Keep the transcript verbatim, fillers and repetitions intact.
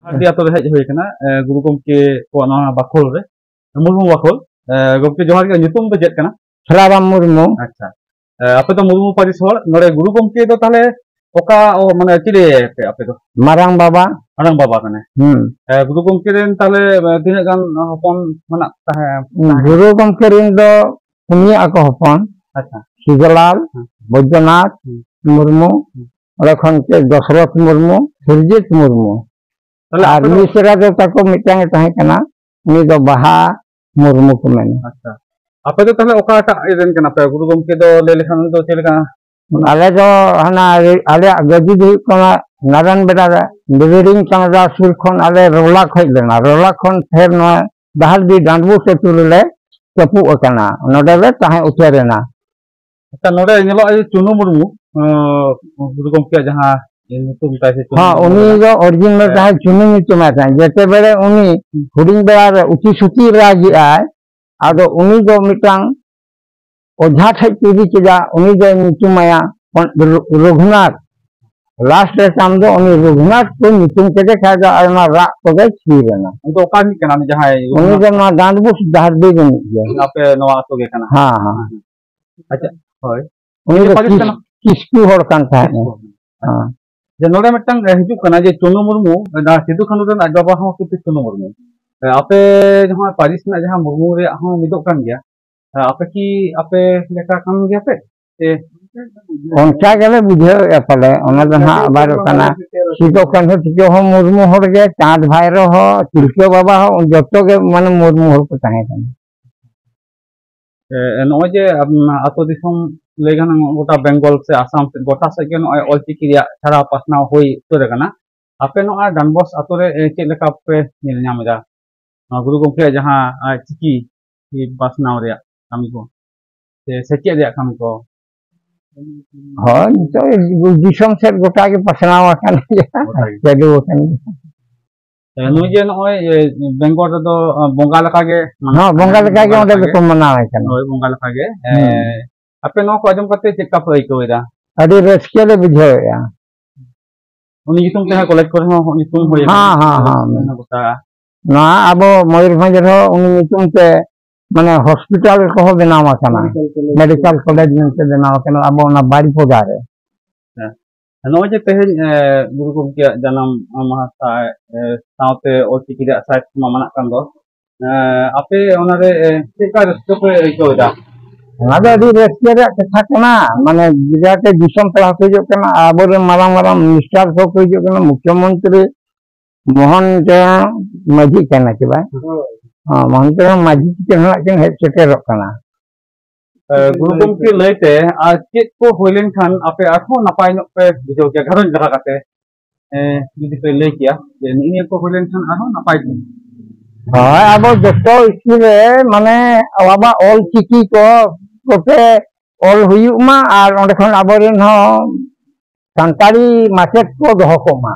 ᱟᱹᱰᱤ ᱟᱛᱳ ᱨᱮ ᱦᱮᱡ ᱦᱩᱭ ᱟᱠᱟᱱᱟ, ᱮ, ᱜᱩᱨᱩ ᱜᱚᱢᱠᱮ ᱠᱚᱣᱟᱜ ᱱᱚᱣᱟ ᱵᱟᱠᱷᱳᱞ ᱨᱮ, ᱢᱩᱨᱢᱩ ᱵᱟᱠᱷᱳᱞ᱾ ᱮ, ᱜᱚᱢᱠᱮ ᱡᱚᱦᱟᱨ ᱜᱮ, ᱧᱩᱛᱩᱢ ᱫᱚ ᱪᱮᱫ ᱠᱟᱱᱟ? ᱥᱟᱞᱟᱨᱟᱢ ᱢᱩᱨᱢᱩ᱾ ᱟᱪᱪᱷᱟ᱾ ᱮ, ᱟᱯᱮ ᱫᱚ ᱢᱩᱨᱢᱩ ᱯᱟᱹᱨᱤᱥ ᱦᱚᱲ, ᱱᱚᱰᱮ ᱜᱩᱨᱩ ᱜᱚᱢᱠᱮ ᱫᱚ ᱛᱟᱦᱞᱮ ᱚᱠᱟ, ᱚ, ᱢᱟᱱᱮ ᱪᱤᱞᱤ ᱯᱮ ᱟᱯᱮ ᱫᱚ? ᱢᱟᱨᱟᱝ ᱵᱟᱵᱟ᱾ ᱢᱟᱨᱟᱝ ᱵᱟᱵᱟ ᱠᱟᱱᱟᱭ᱾ ᱦᱩᱸ᱾ ᱮ, ᱜᱩᱨᱩ ᱜᱚᱢᱠᱮ ᱨᱮᱱ ᱛᱟᱦᱞᱮ, ᱮ, ᱛᱤᱱᱟᱹᱜ ᱜᱟᱱ ᱦᱚᱯᱚᱱ ᱢᱮᱱᱟᱜ ᱛᱟᱦᱮᱸ? ᱜᱩᱨᱩ ᱜᱚᱢᱠᱮ ᱨᱮᱱ ᱫᱚ ᱯᱩᱱᱭᱟᱹ ᱟᱠᱚ ᱦᱚᱯᱚᱱ᱾ ᱟᱪᱪᱷᱟ᱾ ᱥᱤᱵᱟᱞᱟᱞ, ᱦᱩᱸ᱾ ᱵᱳᱭᱫᱚᱱᱟᱛᱷ ᱦᱩᱸ᱾ ᱢᱩᱨᱢᱩ, ᱦᱩᱸ᱾ ᱚᱸᱰᱮ ᱠᱷᱚᱱ ᱪᱮᱫ ᱫᱚᱥᱨᱚᱛᱷ ᱢᱩᱨᱢᱩ, ᱥᱩᱨᱡᱤᱛ ᱢᱩᱨᱢᱩ᱾ ᱛᱟᱦᱞᱮ ᱟᱨ ᱟᱯᱮ ᱫᱚ ᱢᱤᱥᱨᱟ ᱫᱚ ᱛᱟᱠᱚ ᱢᱤᱫᱴᱟᱝ ᱮ ᱛᱟᱦᱮᱸ ᱠᱟᱱᱟ, ᱩᱱᱤ ᱫᱚ ᱵᱟᱦᱟ ᱢᱩᱨᱢᱩ ᱠᱚ ᱢᱮᱱᱟ᱾ ᱟᱪᱪᱷᱟ᱾ ᱟᱯᱮ ᱫᱚ ᱛᱟᱦᱞᱮ ᱚᱠᱟᱴᱟᱜ ᱨᱮᱱ ᱠᱟᱱᱟ ᱯᱮ? ᱜᱩᱨᱩ ᱜᱚᱢᱠᱮ ᱫᱚ ᱞᱟᱹᱭ ᱞᱮᱠᱷᱟᱱ ᱩᱱᱤ ᱫᱚ ᱪᱮᱫ ᱞᱮᱠᱟ? ᱟᱞᱮ ᱫᱚ ᱦᱟᱱᱟ ᱨᱮ-, ᱟᱞᱮᱭᱟᱜ ᱜᱟᱹᱫᱤ ᱫᱚ ᱦᱩᱭᱩᱜ ᱠᱟᱱᱟ ᱱᱟᱨᱟᱭᱚᱱ ᱵᱮᱰᱟ ᱨᱮ, ᱵᱤᱵᱤᱨᱤᱝ ᱠᱟᱱᱟᱰᱟ ᱥᱩᱨ ᱠᱷᱚᱱ ᱟᱞᱮ ᱨᱚᱞᱟ ᱠᱷᱚᱡ ᱞᱮᱱᱟ᱾ ᱨᱚᱞᱟ ᱠᱷᱚᱱ ᱯᱷᱮᱨ ᱱᱚᱣᱟ ᱰᱟᱦᱟᱨᱰᱤ ᱰᱟᱸᱰᱵᱳᱥ ᱟᱹᱛᱩ ᱨᱮᱞᱮ ᱨᱟᱹᱯᱩᱫ ᱟᱠᱟᱱᱟ, ᱱᱚᱰᱮ ᱞᱮ ᱛᱟᱦᱮᱸ ᱩᱛᱟᱹᱨ ᱮᱱᱟ᱾ ᱟᱪᱪᱷᱟ, ᱱᱚᱰᱮ ᱧᱮᱞᱚᱜᱼᱟ ᱡᱮ ᱪᱩᱱᱩ ᱢᱩᱨᱢᱩ, ᱟᱸ, ᱜᱩᱨᱩ ᱜᱚᱢᱠᱮᱭᱟᱜ ᱡᱟᱦᱟᱸ ᱧᱩᱛᱩᱢ ᱛᱟᱭ ᱥᱮ ᱪᱩᱱᱩ ᱦᱚᱸ, ᱢᱩᱨᱢᱩ ᱩᱱᱤ ᱠᱟᱱᱟ᱾ ᱫᱚ original ᱦᱮᱸ᱾ ᱡᱟᱦᱟᱸᱭ ᱪᱩᱱᱩ ᱧᱩᱛᱩᱢᱟᱭ ᱛᱟᱦᱮᱸᱫ, ᱡᱮᱛᱮ ᱵᱮᱲᱮ ᱩᱱᱤ ᱦᱩᱸ᱾ ᱦᱩᱰᱤᱧ ᱵᱮᱲᱟ ᱨᱮ ᱩᱛᱤ ᱥᱩᱛᱤ ᱨᱟᱡᱽ ᱮᱫᱟᱭ, ᱟᱫᱚ ᱩᱱᱤ ᱫᱚ ᱢᱤᱫᱴᱟᱝ ᱚᱡᱷᱟ ᱴᱷᱮᱡ ᱠᱚ ᱤᱫᱤ ᱠᱮᱫᱟ, ᱩᱱᱤ ᱫᱚ ᱧᱩᱛᱩᱢᱟᱭᱟ ᱯᱚᱱ-, ᱨᱚ-, ᱨᱚᱜᱷᱩᱱᱟᱛᱷ᱾ ᱞᱟᱥᱴ ᱨᱮ ᱛᱟᱢ ᱫᱚ ᱩᱱᱤ ᱨᱚᱜᱷᱩᱱᱟᱛᱷ ᱠᱚ ᱧᱩᱛᱩᱢ ᱠᱮᱫᱮ ᱠᱷᱟᱡ ᱫᱚ ᱟᱨ ᱚᱱᱟ ᱨᱟᱜ ᱠᱚᱫᱚᱭ ᱛᱷᱤᱨ ᱮᱱᱟ᱾ ᱩᱱᱤ ᱫᱚ ᱚᱠᱟ ᱨᱤᱱᱤᱡ ᱠᱟᱱᱟ ᱩᱱᱤ ᱡᱟᱦᱟᱸᱭ ᱩᱱᱤ ᱨᱚᱜᱷᱩᱱᱟᱛᱷ? ᱫᱚ ᱱᱚᱣᱟ ᱰᱟᱸᱰᱵᱳᱥ ᱰᱟᱦᱟᱨᱰᱤ ᱨᱤᱱᱤᱡ ᱜᱮ᱾ ᱟᱯᱮ ᱱᱚᱣᱟ ᱟᱹᱛᱩ ᱜᱮ ᱠᱟᱱᱟ? ᱦᱮᱸ, ᱦᱮᱸ᱾ ᱟᱪᱪᱷᱟ, ᱦᱳᱭ᱾ ᱩᱱᱤ ᱩᱱᱤ ᱫᱚ ᱯᱟᱹᱨᱤᱥ ᱠᱤᱥ-, ᱠᱟᱱᱟ? ᱠᱤᱥᱠᱩ ᱦᱚᱲ ᱠᱟᱱ ᱛᱟᱦᱮᱸᱫ᱾ ᱠᱤᱥᱠᱩ᱾ ᱦᱮᱸ᱾ ᱡᱮ ᱱᱚᱰᱮ ᱢᱤᱫᱴᱟᱝ, ᱮ, ᱦᱤᱡᱩᱜ ᱠᱟᱱᱟ ᱡᱮ ᱪᱩᱱᱩ ᱢᱩᱨᱢᱩ, ᱮ, ᱡᱟᱦᱟᱸ ᱥᱤᱫᱩ ᱠᱟᱹᱱᱦᱩ ᱨᱮᱱ ᱟᱡ ᱵᱟᱵᱟ ᱦᱚᱸ ᱠᱤᱱᱛᱩ ᱪᱩᱱᱩ ᱢᱩᱨᱢᱩ᱾ ᱮ, ᱟᱯᱮ ᱡᱟᱦᱟᱸ ᱯᱟᱹᱨᱤᱥ ᱨᱮᱱᱟᱜ ᱡᱟᱦᱟᱸ ᱢᱩᱨᱢᱩ ᱨᱮᱭᱟᱜ ᱦᱚᱸ ᱢᱤᱫᱚᱜ ᱠᱟᱱ ᱜᱮᱭᱟ, ᱮ, ᱟᱯᱮ ᱠᱤ ᱟᱯᱮ ᱞᱮᱠᱟ ᱠᱟᱱ ᱜᱮᱭᱟ ᱯᱮ? ᱥᱮ ᱚᱱᱠᱟ ᱜᱮᱞᱮ ᱵᱩᱡᱷᱟᱹᱣᱮᱫᱼᱟ ᱯᱟᱞᱮ, ᱚᱱᱟ ᱫᱚ ᱱᱟᱦᱟᱜ ᱟᱵᱟᱨ ᱠᱟᱱᱟ᱾ ᱥᱤᱫᱩ ᱠᱟᱹᱱᱦᱩ ᱛᱟᱠᱚ ᱦᱚᱸ ᱢᱩᱨᱢᱩ ᱦᱚᱲ ᱜᱮ, ᱪᱟᱸᱫᱽ ᱵᱷᱟᱭᱨᱳ ᱦᱚᱸ, ᱛᱤᱞᱠᱟᱹ ᱵᱟᱵᱟ ᱦᱚᱸ, ᱡᱚᱛᱚ ᱜᱮ ᱢᱟᱱᱮ ᱢᱩᱨᱢᱩ ᱦᱚᱲ ᱠᱚ ᱛᱟᱦᱮᱸ ᱠᱟᱱᱟ᱾ ᱮ, ᱱᱚᱜᱼᱚᱭ ᱡᱮ, ᱟᱢ, ᱟᱹᱛᱩ ᱫᱤᱥᱚᱢ ᱞᱟᱹᱭ ᱜᱟᱱᱚᱜᱼᱟ, ᱜᱚᱴᱟ ᱵᱮᱝᱜᱚᱞ ᱥᱮ ᱟᱥᱟᱢ ᱥᱮᱫ ᱜᱚᱴᱟ ᱥᱮᱫ ᱜᱮ ᱱᱚᱜᱼᱚᱭ ᱚᱞᱪᱤᱠᱤ ᱨᱮᱭᱟᱜ ᱪᱷᱟᱨᱟᱣ ᱯᱟᱥᱱᱟᱣ ᱦᱩᱭ ᱩᱛᱟᱹᱨ ᱟᱠᱟᱱᱟ᱾ ᱟᱯᱮ ᱱᱚᱣᱟ ᱰᱟᱱᱵᱚᱥ ᱟᱹᱛᱩ ᱨᱮ, ᱮ, ᱪᱮᱫ ᱞᱮᱠᱟ ᱯᱮ ᱧᱮᱞ ᱧᱟᱢ ᱮᱫᱟ ᱱᱚᱣᱟ ᱜᱩᱨᱩ ᱜᱚᱢᱠᱮᱭᱟᱜ ᱡᱟᱦᱟᱸ, ᱮ, ᱪᱤᱠᱤ ᱯᱟᱥᱱᱟᱣ ᱨᱮᱭᱟᱜ ᱠᱟᱹᱢᱤ ᱠᱚ ᱥᱮ ᱥᱮᱪᱮᱫ ᱨᱮᱭᱟᱜ ᱠᱟᱹᱢᱤ ᱠᱚ? ᱦᱳᱭ, ᱱᱤᱛᱚᱜ ᱫᱤᱥᱚᱢ ᱥᱮᱫ ᱜᱚᱴᱟ ᱜᱮ ᱯᱟᱥᱱᱟᱣ ᱟᱠᱟᱱ ᱜᱮᱭᱟ, ᱜᱚᱴᱟ ᱜᱮ᱾ ᱪᱟᱹᱞᱩ ᱟᱠᱟᱱ ᱜᱮᱭᱟ᱾ ᱮ, ᱱᱩᱭ ᱡᱮ ᱱᱚᱜᱼᱚᱭ, ᱮ, ᱵᱮᱝᱜᱚᱞ ᱨᱮᱫᱚ, ᱮ, ᱵᱚᱸᱜᱟ ᱞᱮᱠᱟᱜᱮ ᱢᱟᱱᱟᱜ ᱦᱚᱸ, ᱠᱟᱱᱟ᱾ ᱵᱚᱸᱜᱟ ᱞᱮᱠᱟ ᱜᱮ ᱵᱚᱸᱜᱟ ᱚᱸᱰᱮ ᱞᱮᱠᱟ ᱫᱚᱠᱚ ᱜᱮ᱾ ᱢᱟᱱᱟᱣᱮ ᱠᱟᱱᱟ᱾ ᱦᱳᱭ, ᱵᱚᱸᱜᱟ ᱞᱮᱠᱟᱜᱮ᱾ ᱮ, ᱦᱩᱸ᱾ ᱟᱯᱮ ᱱᱚᱣᱟ ᱠᱚ ᱟᱸᱡᱚᱢ ᱠᱟᱛᱮ ᱪᱮᱫ ᱞᱮᱠᱟ ᱯᱮ ᱟᱹᱭᱠᱟᱹᱣ ᱮᱫᱟ? ᱟᱹᱰᱤ ᱨᱟᱹᱥᱠᱟᱹ ᱞᱮ ᱵᱩᱡᱷᱟᱹᱣᱮᱫᱼᱟ᱾ ᱩᱱᱤ ᱧᱩᱛᱩᱢ ᱛᱮ ᱦᱟᱸᱜ ᱠᱚᱞᱮᱡᱽ ᱠᱚᱨᱮ ᱦᱚᱸ ᱧᱩᱛᱩᱢ ᱦᱩᱭ ᱟᱠᱟᱱᱟ᱾ ᱦᱮᱸ, ᱦᱮᱸ, ᱦᱮᱸ᱾ ᱜᱚᱴᱟ᱾ ᱱᱚᱣᱟ ᱟᱵᱚ ᱢᱚᱭᱩᱨᱵᱷᱚᱸᱡᱽ ᱨᱮᱦᱚᱸ ᱩᱱᱤ ᱧᱩᱛᱩᱢ ᱛᱮ ᱢᱟᱱᱮ ᱦᱚᱥᱯᱤᱴᱟᱞ ᱠᱚᱦᱚᱸ ᱵᱮᱱᱟᱣ ᱟᱠᱟᱱᱟ, ᱢᱮᱰᱤᱠᱮᱞ ᱠᱚᱞᱮᱡᱽ ᱢᱮᱱᱛᱮ ᱵᱮᱱᱟᱣ ᱟᱠᱟᱱᱟ ᱟᱵᱚ ᱚᱱᱟ ᱵᱟᱲᱤᱯᱚᱫᱟ ᱨᱮ᱾ ᱦᱮᱸ᱾ ᱱᱚᱜᱼᱚᱭ ᱡᱮ ᱛᱮᱦᱮᱧ, ᱮ, ᱜᱩᱨᱩ ᱜᱚᱢᱠᱮᱭᱟᱜ ᱡᱟᱱᱟᱢ ᱢᱟᱦᱟ ᱥᱟᱭ, ᱮ, ᱥᱟᱶᱛᱮ ᱚᱞᱪᱤᱠᱤ ᱨᱮᱭᱟᱜ ᱥᱟᱭ ᱥᱮᱨᱢᱟ ᱢᱟᱱᱟᱜ ᱠᱟᱱ ᱫᱚ, ᱮ, ᱟᱯᱮ ᱚᱱᱟᱨᱮ, ᱮ, ᱪᱮᱫ ᱞᱮᱠᱟ ᱨᱟᱹᱥᱠᱟᱹ ᱯᱮ ᱟᱹᱭᱠᱟᱹᱣ ᱮᱫᱟ? ᱚᱱᱟ ᱫᱚ ᱟᱹᱰᱤ ᱨᱟᱹᱥᱠᱟᱹ ᱨᱮᱭᱟᱜ ᱠᱟᱛᱷᱟ ᱠᱟᱱᱟ, ᱢᱟᱱᱮ ᱡᱮᱡᱟᱨ ᱛᱮ ᱫᱤᱥᱚᱢ ᱯᱮᱲᱟ ᱦᱚᱸᱠᱚ ᱦᱤᱡᱩᱜ ᱠᱟᱱᱟ, ᱟᱵᱚᱨᱮᱱ ᱢᱟᱨᱟᱝ ᱢᱟᱨᱟᱝ ᱢᱤᱱᱤᱥᱴᱟᱨ ᱠᱚᱠᱚ ᱦᱤᱡᱩᱜ ᱠᱟᱱᱟ, ᱢᱩᱠᱷᱭᱚᱢᱚᱱᱛᱨᱤ ᱢᱳᱦᱚᱱ ᱪᱚᱨᱚᱬ ᱢᱟᱹᱡᱷᱤ ᱠᱟᱱᱟ ᱪᱮ ᱵᱟᱝ? ᱦᱳᱭ᱾ ᱦᱚᱸ, ᱢᱳᱦᱚᱱ ᱪᱚᱨᱚᱬ ᱢᱟᱹᱡᱷᱤ ᱛᱤᱠᱤᱱ ᱦᱚᱸ ᱠᱤᱱ ᱦᱮᱡ ᱥᱮᱴᱮᱨᱚᱜ ᱠᱟᱱᱟ᱾ ᱮ, ᱜᱩᱨᱩ ᱜᱚᱢᱠᱮ ᱞᱟᱹᱭᱛᱮ ᱟᱨ ᱪᱮᱫ ᱠᱚ ᱦᱩᱭ ᱞᱮᱱᱠᱷᱟᱱ ᱟᱯᱮ ᱟᱨᱦᱚᱸ ᱱᱟᱯᱟᱭ ᱧᱚᱜ ᱯᱮ ᱵᱩᱡᱷᱟᱹᱣ ᱠᱮᱭᱟ ᱜᱷᱟᱨᱚᱸᱡᱽ ᱫᱟᱨᱟ ᱠᱟᱛᱮ? ᱮ, ᱡᱩᱫᱤ ᱯᱮ ᱞᱟᱹᱭ ᱠᱮᱭᱟ ᱡᱮ ᱱᱤᱭᱟᱹ ᱠᱚ ᱦᱩᱭ ᱞᱮᱱᱠᱷᱟᱱ ᱟᱨᱦᱚᱸ ᱱᱟᱯᱟᱭ ᱠᱚᱜᱼᱟ᱾ ᱦᱳᱭ, ᱟᱵᱚ ᱡᱚᱛᱚ ᱥᱠᱩᱞ ᱨᱮ ᱢᱟᱱᱮ ᱟᱵᱚᱣᱟᱜ ᱚᱞ ᱪᱤᱠᱤ ᱠᱚ ᱠᱚᱛᱮ ᱚᱞ ᱦᱩᱭᱩᱜ ᱢᱟ, ᱟᱨ ᱚᱸᱰᱮ ᱠᱷᱚᱱ ᱟᱵᱚᱨᱮᱱ ᱦᱚᱸ ᱥᱟᱱᱛᱟᱲᱤ ᱢᱟᱪᱮᱫ ᱠᱚ ᱫᱚᱦᱚ ᱠᱚᱜ ᱢᱟ᱾